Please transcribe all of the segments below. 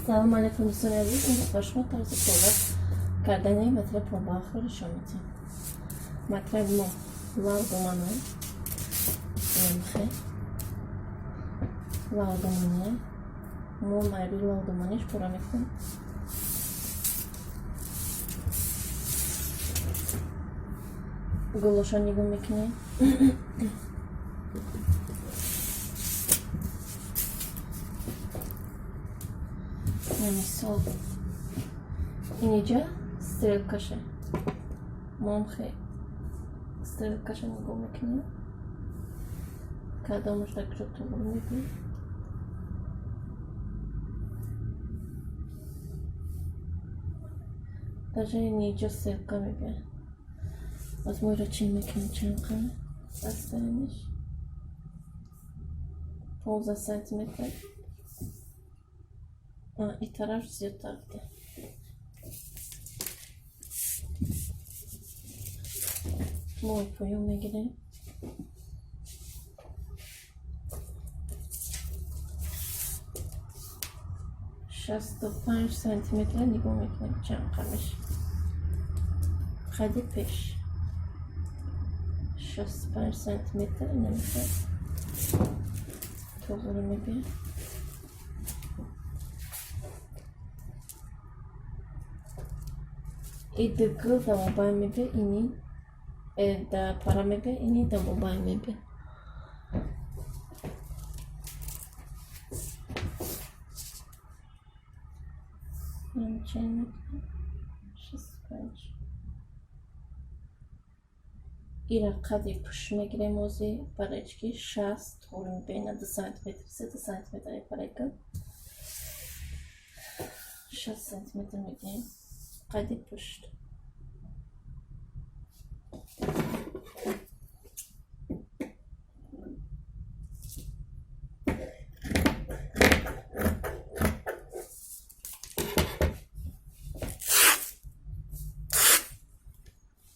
Салом алейкум, дӯстони азиз. Имрӯз ба шумо тарзи пора кардани матра полбахро нишон медиҳем. Матраи мо лавдомана, намхе лавдомана, мо майрӯи лавдоманиш пора мекунем. Гулоша нигоҳ мекунем. Мисол, иниҷа стрелкаша, моам хе стрелкаша нигоҳ мекунем, кадомаш дар куҷо туғри мебинем. Даже иниҷа стрелка мебинем. Аз мо ира чин мекунем, чанд қадр расстояниш? 15 сантиметр. И тараф зиёдтар буде. Мо поён мегирем. 65 сантиметра нигоҳ мекунем, чанд қадр. Қади пеш 65 сантиметр намешавад, туғри мебиёд. И дг да мобайн мебиёд, ини да пара мебиёд, ини да мобайн мебиёд. Чен мекунем? 65. Ира қади пушт мегирем ози, барои чӣ ки 60 туғри мебиёд, ина 2 сантиметр, 3 сантиметр парайка. 60 сантиметр мегирем қади пушт.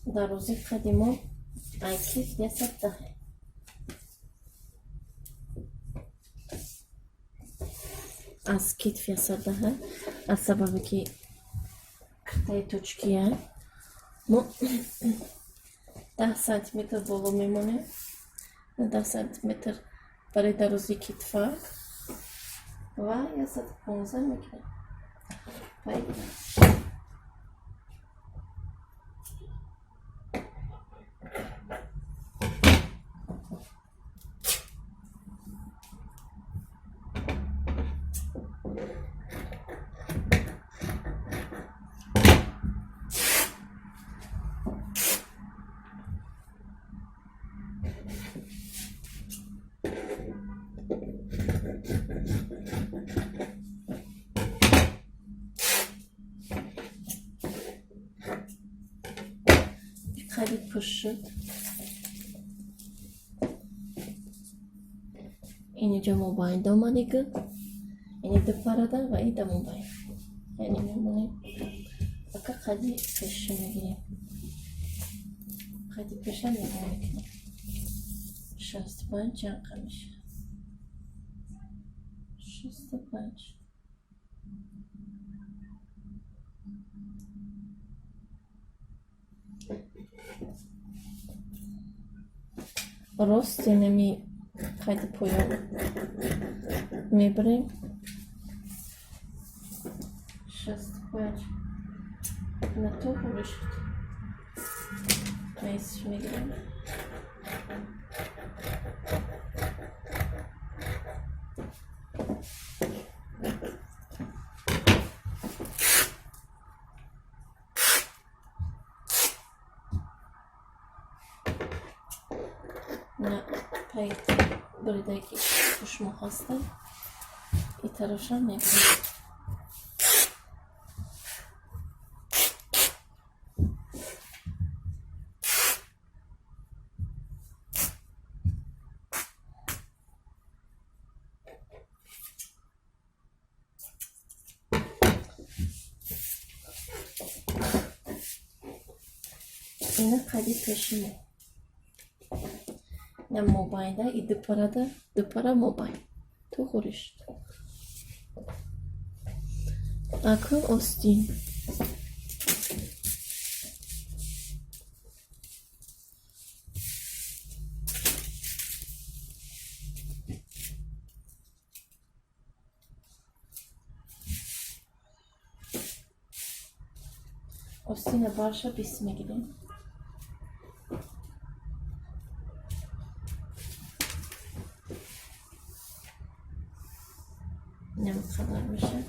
Дарози қади мо айкиф 110. Аз китф 110, аз сабабе ки киртаи точкия, мо 10 сантиметр боло мемонем, 10 сантиметр барои дарозии китфак ва 115 мегирем. Қади пушт шуд. Иниҷа мобайн доманига, ини ду парада ва и да мобайн, яъне мемонем. Ака қади пеша мегирем, қади пеша нигоҳ мекунем, 65 чанд қа мешавад? 65. Рост инами қади поён мебарем, 65 на то шуд. Наисш мегирем. На пай буридаги пушмо ҳастам, и тарафшам мебарем. Ина қади пеши мо, на мобайнда и дупарада, дупара мобайн туғри шуд. Акнун остин. Остина барша 20 мегирем. Инам қадар меша.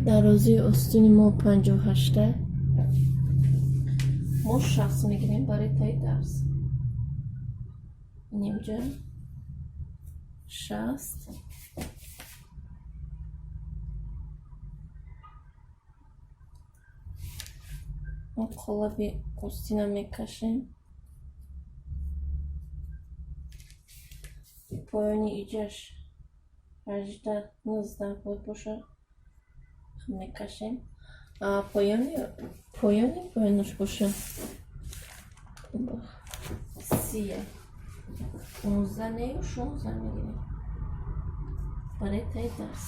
Дарозии остини мо 58-а. Мо 60 мегирем барои таи дарз. Инҷа 60. Мо қолаби остина мекашем. Поёни иҷаш 18, 19 бояд бошад. Мекашем. Поёни поёнаш боша 30-я. 15 нею 16 мегирем. Барои таи дарз.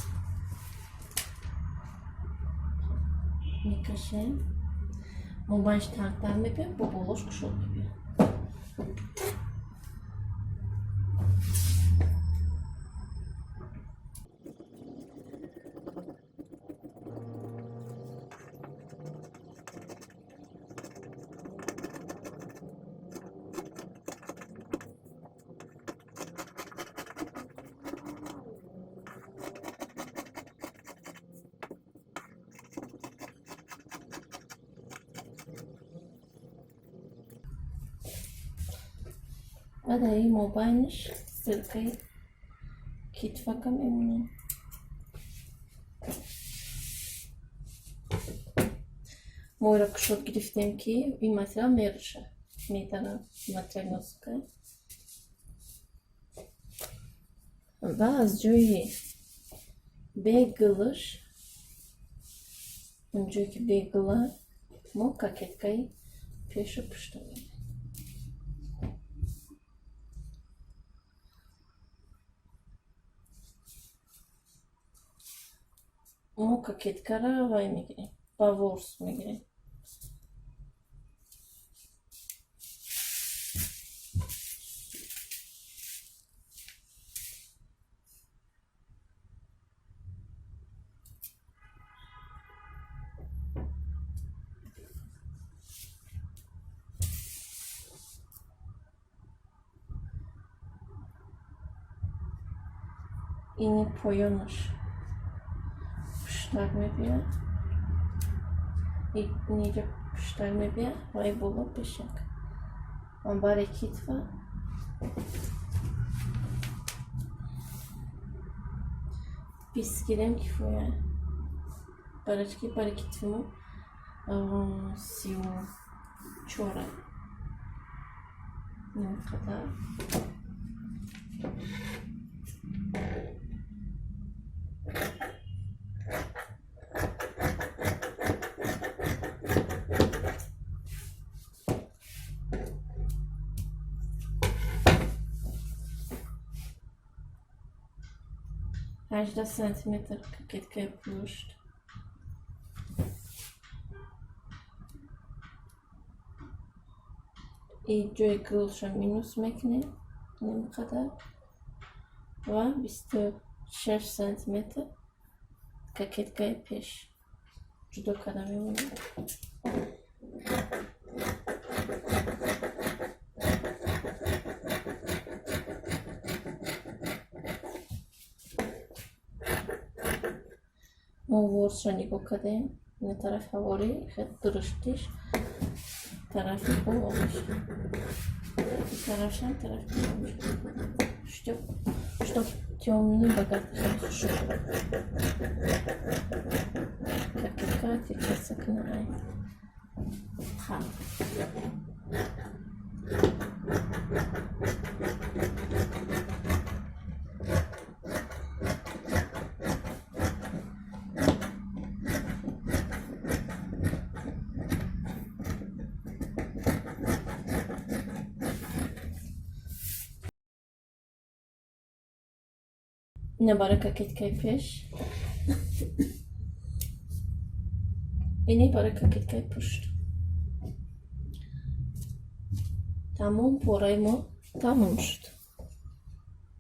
Мекашем. Мобайнш тангтар мебиёд, бо болош кушод мебиёд. Баъд ин мобайнаш стрелкаи китфака мемонем. Мо иро кушод гирифтем, ки ин материал меруша, медара, материали нозука. Ва аз ҷои бегилаш, он ҷое ки бегила, мо кокеткаи пешу пушта мемонем. Мо кокеткара вай мегирем, ба ворс мегирем. Ини поёнаш пуштак мебиёд, инҷа пуштак мебиёд ва и боло пешак. Бари китфа 20 гирем кифоя. Барои ки бари китфи мо 34-а. Ин қадар. 18 сантиметр кокеткаи пушт. И ҷои гулша минус мекунем ин қадар ва 26 сантиметр кокеткаи пеш ҷудо карда мемонем. Мо ворсро нигоҳ кардем. Ина тарафи ҳаворӣ хел дуруштиш, тарафи болош. Тарафшам тарафи. Чтоб Тёмный багат, хеле хушрӯ. Кокетка отличаться кунад ай қалб. Ина барои кокеткаи пеш, ини барои кокеткаи пушт. Тамом, пораи мо тамом шуд.